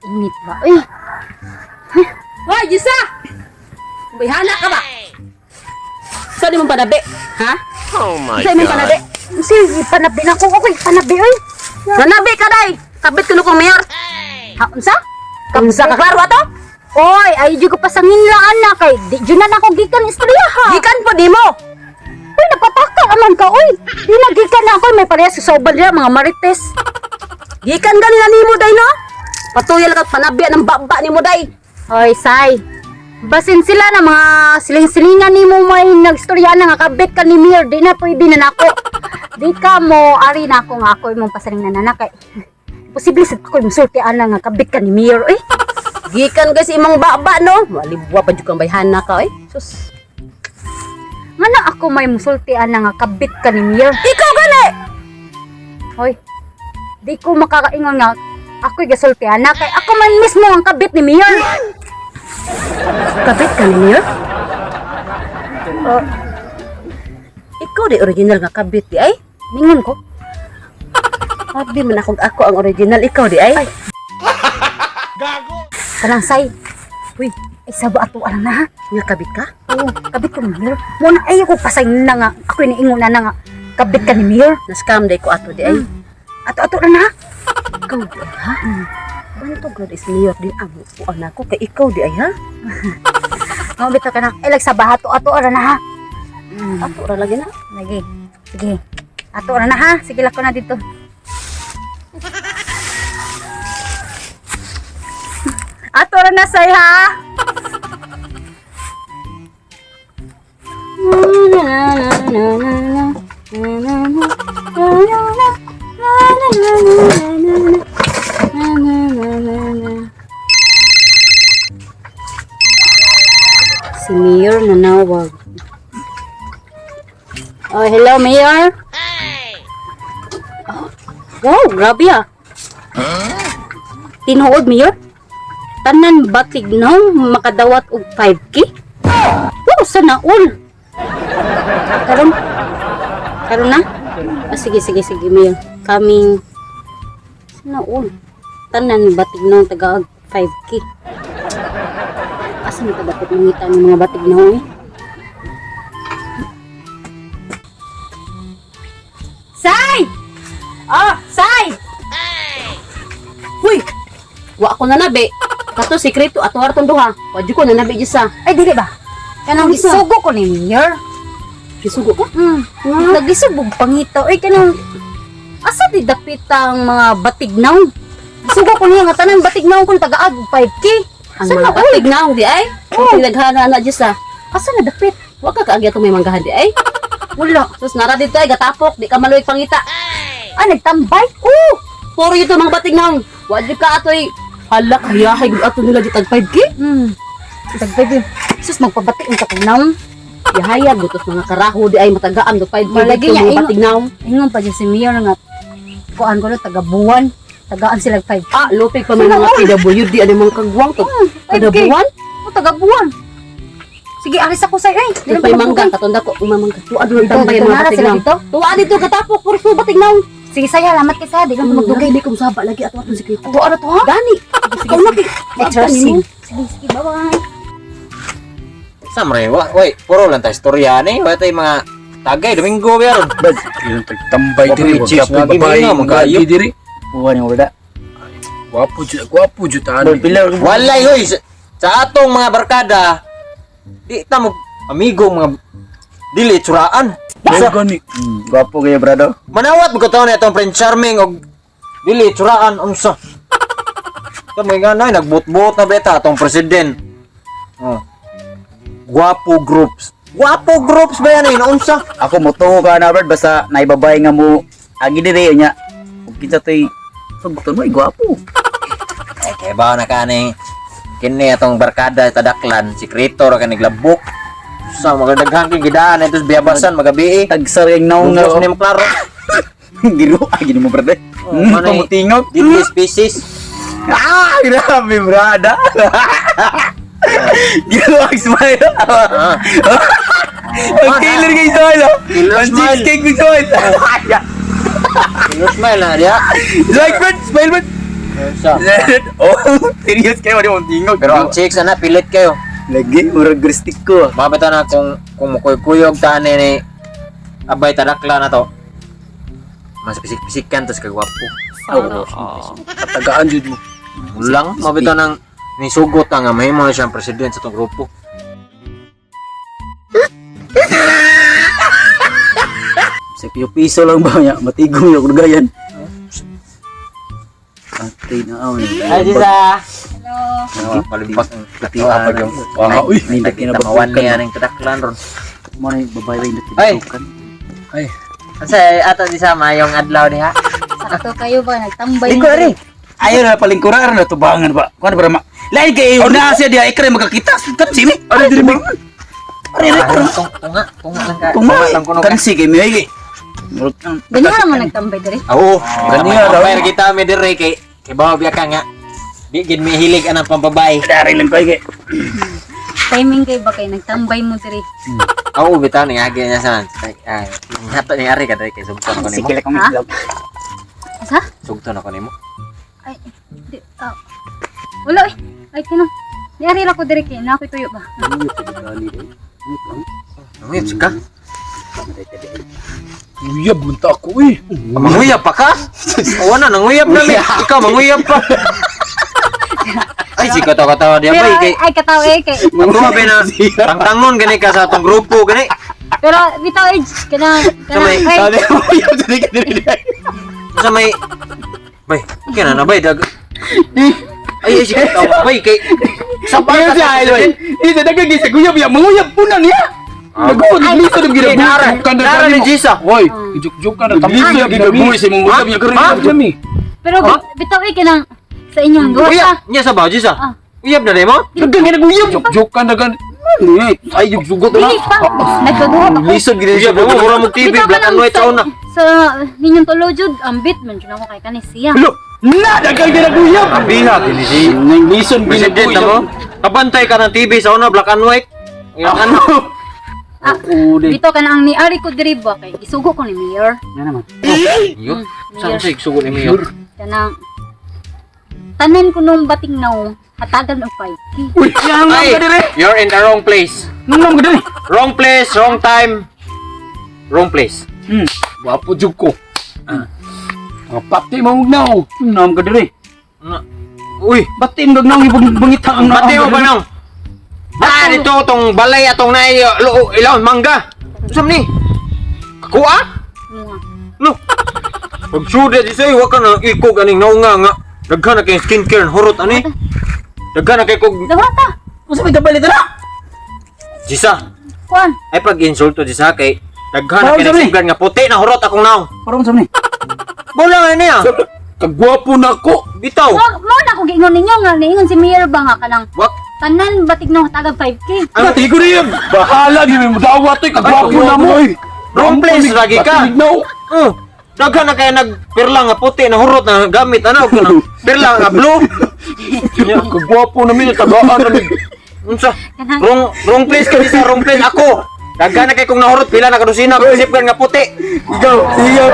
Init ba? Uy, Hoy, Jisa! Bayhana ka ba? Saan mo panabi? Ha? Oh my Saan mo God. panabi? Sige, panabi na ko. Okay, panabi, oy. Nanabi ka, day! Kabit ko kong mayor. Ha, unsa? Kamsa ka, klaro ato? Oy, ay di ko pasangin lang anak kay di jud na nako gikan istorya ha. Gikan po di mo! Uy, napataka man ka oy. Di na gikan na ako may parehas sa ubal dira mga marites. Gikan gani na nimo, day, no? Patuyal ka panabi ng baba ni mo, day. Oy, say. Basin sila na mga siling-silingan nimo may nagstorya na nga kabit ka ni Mir, di na pwede na nako. Di ka mo ari na ako nga ako imong pasaring na nanak kay. Posible sa ako imong sulti ana nga kabit ka ni Mir, oy. Gikan guys imong baba, no? Malibwa pa jud kang bayhana ka, eh. Sus. Ngano ako may musulti ana nga kabit ka ni Mir? Ikaw gani! Hoy, di ko makakaingon nga ako'y gasulti ana kay ako man mismo ang kabit ni Mayor. Kabit ka ni Mayor? Oh. Ikaw di original nga kabit di ay? Ningon ko. Sabi man ako ako ang original, ikaw di ay? Kanang say. Uy, Ay saba ato ana na ha. nga kabit ka? Oo, kabit ko ni Mayor. Mo na ay ako pasay na nga ako'y niingon na na nga kabit ka ni Mayor. Na-scam day ko ato di ay. Ato ato na na. Ikaw di ay ha? Bantog na is mayor din ang upuan ako kay ikaw di ay ha? Mo bitaw ka na. Ay lagsaba ato ato ara na ha. Ato ra lagi na. Lagi. Sige. Ato ara na ha. Sige lako na dito. Ato ara na say ha. Si Mayor nanawag. Oh, hello, Mayor. Oh, wow, grabe ah. Tinuod, Mayor. Tanan batig no, makadawat og 5K. Wow, sana all. Karon. Karon na? Ah, sige, sige, sige, Mayor. Kaming sana all. Tanan batig no, taga 5K. Asa man ta dapat mangita ng mga batig no eh? Say! Ah! Say! Huy! Wa ako nanabi. Kato sekreto ato arton duha. Wa jud ko nanabi jud sa. Ay, dili ba? Kanang Unsa? gisugo ko ni Mayor. Gisugo ka? Nagisubog pangita. Ay, kanang asa di dapit ang mga batignaw? Gisugo ko niya nga tanan batignaw kung tagaag 5K. Ang Saan mga na oy? batig naong di ay. Oh. Kung naghana na jud sa. Asa na dapit? Wa ka kaagi ato may manggahan di ay. Wala. Sus nara dito ay gatapok di ka maluig pangita. Ah, nagtambay? Oh! Puro yun mga batig naong. Wa jud ka atoy. Hala kayahay gud ato nila di tag 5K. Tag 5K. Sus, magpabati ang katanaw. Yahaya gutos mga karaho di ay matagaan do 5K Malagi dito niya, mga batig naong. Ingon pa dyan si Mayor nga kuan ko na tagabuwan. Tagaan sila 5K. Ah, lupig pa may mga PWD ano mga kagwang to. Kada 5K. buwan. Oh, tagabuwan. Sige, aris ako sa'yo. Ay, Di pa mangga katunda ko umamangga. Tuwa doon tambay Dito, mga nara batig sila naong. dito? Tuwa dito katapok puro so batig naong. Sige, saya. Salamat kay saya. Di lang magdugay. Magdugay di ko musaba lagi ato atong sekreto. Ato, ano to ha? Gani. Ikaw na kay. I trust you. Sige, sige. Bye-bye. Samre, wa, way, puro lang tayo istorya ni. Wa tayo mga tagay, Domingo ba ron? Bad, yung tagtambay diri, Wapoy wag chicks, kapoy lagi babae, mo na, magkayo. lagi diri. Buwan yung wala. Gwapo jud, gwapo jud ani. Walay, hoy, sa atong mga barkada, di ta mo amigo mga dili tsuraan. Sa gani. Gwapo kayo, brado. Manawat mo kataon na itong Prince Charming og dili tsuraan unsa. Sa mga nga nay nagbot-bot na beta atong president. Oh. Gwapo groups. Gwapo groups ba yan eh? Unsa? Ako mo ka na, brad, basta naibabay nga mo agi diri nya. Ug kinsa toy sugton mo, ay gwapo. Ay, kay ba na kani kini atong barkada tadaklan sikreto ra kani glabok. Sa mga daghan kay gidaan ito sa biyabasan magabi. Tagsar yung naong nga. Lugos ni mo klaro. Giro, ay gini mo, brad. Eh. Oh, manay. Pamutingog. Deadly species. Ah, grabe, brada. Giro ang smile. Ah. Ang killer kay smile. Oh. Killer Ang smile. cheesecake ni smile. Killer smile na diya. Like, brad, smile, brad. Sa. Oh, serious kayo wala mong tingog. Pero ang chicks ana pilit kayo. Lagi murag gristik ko. Ah. Mabita na kung mukuyog tani ni abay tadakla na to. Mas pisik-pisikan tas kagwapo. Oo. Patagaan jud mo. Lang mabita nang ni sugot na nga mahimo na siyang president sa tong grupo. Sa piso lang ba niya matigong yung gayan. Atay na aw. Ay, Jisa. Hello. Oh, palimpak. Latihan. Pag yung Ah, uy. Nindot tamawan kinababukan. niya ng tadaklan ron. Mo na yung babae nindot Ay! kinababukan. Ay, Asa ato di sama yung adlaw diha. Sakto kayo ba nagtambay? Lingkod ari. Ayaw na palingkuran na tubangan ba. Kuan ba ma. Lain kay una siya diha ikre magkakita. Kan sini. Ari diri mo. Ari ari. Tunga, tunga lang ka. Tunga lang kuno ka. Kan si kay mi ay. Ganyan naman nagtambay diri. Oo, Ganiya daw. Pero kita mi dire kay kay bawo biya ka nga. Di gid mi hilig anang pambabae. Dari lang ko ay. Timing kayo ba kay nagtambay mo diri? Oo, bitaw ni agi niya sa. Ay, hato ni ari ka dire kay sugton ako nimo. Sige lang kami. Ha? Asa? Sugton ako nimo. Ay, di, ah. Wala eh. Ay, kino. Niari ra ko diri kay na ako'y tuyo ba? Nanguyab ka. Uyab man ta ako eh. Manguyab pa ka? Oo na, nanguyab na mi. Ikaw manguyab pa. Ay, si katawa-tawa diya Pero bay kay ay kataw eh kay. Ako ba na tangtangon gani ka sa atong grupo gani. Pero bitaw eh kana kana Sa may- ay Uyab diri ka diri. Sa may bay, okay na na bay dag. Ay, ay, si katawa bay kay sa Ayun siya ay bay. Isa dagang sa guyab ya manguyab po na niya. Nagod liso ng Nara, ginabuhi. nara ni Jisa. Hoy, ijuk-juk ka na Liso tamuyab ng ginabuhi sa mong uyab niya karon. Kami. pero bitaw eh kanang sa inyong duha Uyab, ka. niya sa ba Jisa? Ah. Uyab na mo? Dagang ginaguyab. Juk-juk ka na gan. Ay, yung sugot na. Dili pa nagkaduha pa ko. Lisod gid Uyab mo mura mo TV Bitaw black kanang and white sa, sa una. sa ninyong tulo jud ambit man jud ako kay kani siya. Lo, na dagang ginaguyab. Abiha kini si Nang lisod President na mo. Kabantay ka ng TV sa una black and white. Yung ano? Ah, bitaw kanang niari ko diri ba kay gisugo ko ni mayor. Nga naman. Yun. Saan siya igsugo ni Mayor? Kanang tanan ko nung bating naw hatagan og 5K. Uy, yang Ay, ka dire. you're in the wrong place. Nung ka dire. Wrong place, wrong time. Wrong place. Wapo jud ko. Mga pati mo na. Nung ka dire. Nga. Uy, Batin gag nang ibang bangita ang pati mo ba nang? Ah, dito tong balay atong naay lo ilawon mangga. Usam ni? Kuha? Mga. No. Pagsuda di sa'yo, wa ka na ikog aning naunga nga. Daghan na kay skincare hurot ani. Daghan na kay kog Dawata. Unsa may kabalit na? Jisa. Kuan. Ay pag insulto Jisa kay daghan na Parang kay sabi. nagsugan nga puti na hurot akong naong. Parang sa ni. Bola nga niya. Kagwapo na ako. Bitaw. Mo na ko giingon ninyo nga niingon si Mayor ba nga kanang Wak. tanan batig naw hatagan 5K. Ano? Ati ko rin. Bahala gyud mo dawat oy kagwapo na mo. Wrong place lagi ka. No. Oh. Daghan na kay nagperla nga puti na hurot na gamit ano na perla nga blue. Kagwapo na mi tagaan na mi. Unsa? Kanang Wrong place ka sa wrong place ako. Daghan na kay kung nahurot pila na kadusina kung isip nga puti. Ikaw, sige.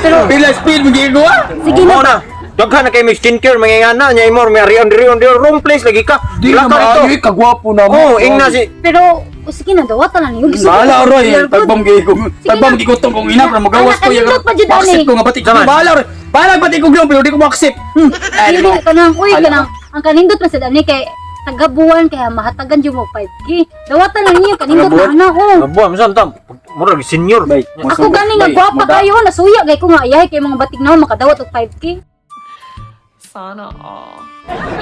Pero Pila speed mo ginagawa? sige Mao na. na. Daghan na kay may skincare mga ngana nya imor may arion diri on diri wrong place lagi ka. Di na Wala ka maayo dito. eh, kagwapo na mo. Oh, ing na si Pero o, sige na dawata na niyo. Gisugo Bahala ko ni roy, Mayor gud. tagbam gay ko. Tagbam na. gay ko tong kung ina para magawas ko Anak, kanindot pa jud ani. Accept ko nga pati. Sama. Bahala roy. Bahala pati ko gyud pero di ko ma-accept. Ay, Dili kanang uy Ala. kanang ang kanindot man sad ani kay tagabuan kaya mahatagan jud mo 5K. Dawata na niyo kanindot na Tagabuan? ana oh. Abuan misan tam. Murag senior. Bay, Ako gani nga gwapa kayo nasuya gay ko nga ayahay kay mga batig naw makadawat og 5K. Sana all.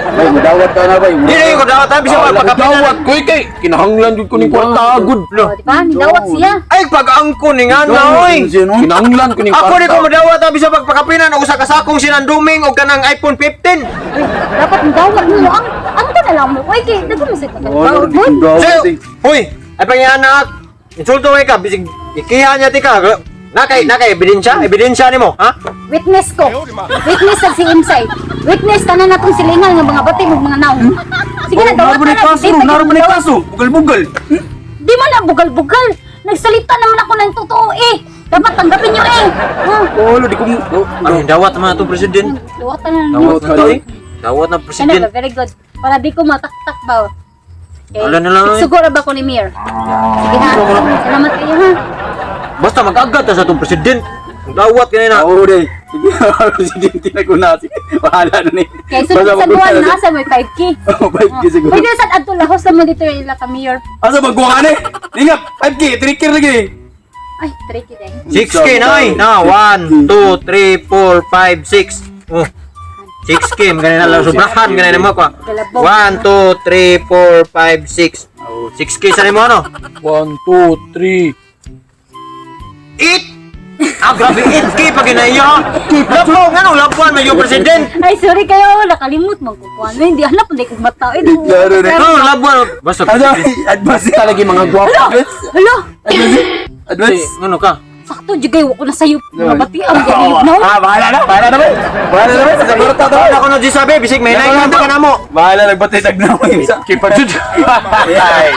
Bay, mudawat ka na bay. Dili ko dawat ha bisa pagkapit. Dawat ko eh, kay kinahanglan jud ko ning kwarta gud. Oh, di ba? Dawat siya. Ay pag-angko ni ngana oy. Kinahanglan ko ning Ako kwarta. ni ko madawat ha bisa pagpakapinan og usa ka sakong sinanduming og kanang iPhone 15. Uy, dapat dawat mo ang ka na lang mo. Uy, kay daghan mo sa kagawad. Sayo, hoy, ay pangianak. Insulto kay ka bisig ikiha niya ti ka. Nakay ebidensya, ebidensya nimo, ha? Witness ko. Witness sa si Imsay. Witness tanan natong silingan nga mga bating ug mga naong. Sige na dawat Naro na. ni kaso, naro ni kaso. Bugal-bugal. Di man na bugal-bugal. Nagsalita naman ako ng totoo eh. Dapat tanggapin nyo eh. Ha? Oh, di ko mo. Ay, dawat man atong president. Dawatan na ninyo. Dawat na to eh. Dawat na Ano president. ba? Very good. Para di ko mataktak ba? Okay. Ala na lang, eh. Siguro ba ko ni Mir? Sige ha. Salamat kayo ha. Basta mag-agad ta sa atong president. Dawat kanina. Oo, day. Sige, presidente na ko na. Sige, bahala na ni. Kay sunod Basta sa maguna buwan na. na sa may 5K. Oh, 5K siguro. Pwede sa adto lahos na mo dito yung ila ka Mayor. Asa magkuha ka ni? Ingat, 5K, 3K lagi. Ay, 3K din. 6K na ay. Na, 1, 2, 3, 4, 5, 6. Oh. 6K, ganyan na lang. Sobrahan, ganyan na mo ko. Galabog. 1, 2, 3, 4, 5, 6. 6K sa nimo ano? 1, 2, 3. 8! Ah, grabe, 8K pag ginaiyo. Lapo, nga nung lapuan, may yung president. Ay, sorry kayo. Nakalimot man ko kuan. Hindi hanap hindi ko mata. Eh, Klaro na. No, labuan. Basta, Ano, advance ka lagi mga gwapo. Advance. Hala, Advance. Ano ka? sakto jud kayo ko na sayo. Mabati ang ganit no. Ah, bahala na, bahala na ba? Bahala na ba? Sa siguro ta to. Wala ko na sabi, bisig may naik ka na mo. Bahala nagbatay tag na mo. Kay pa jud. Ay.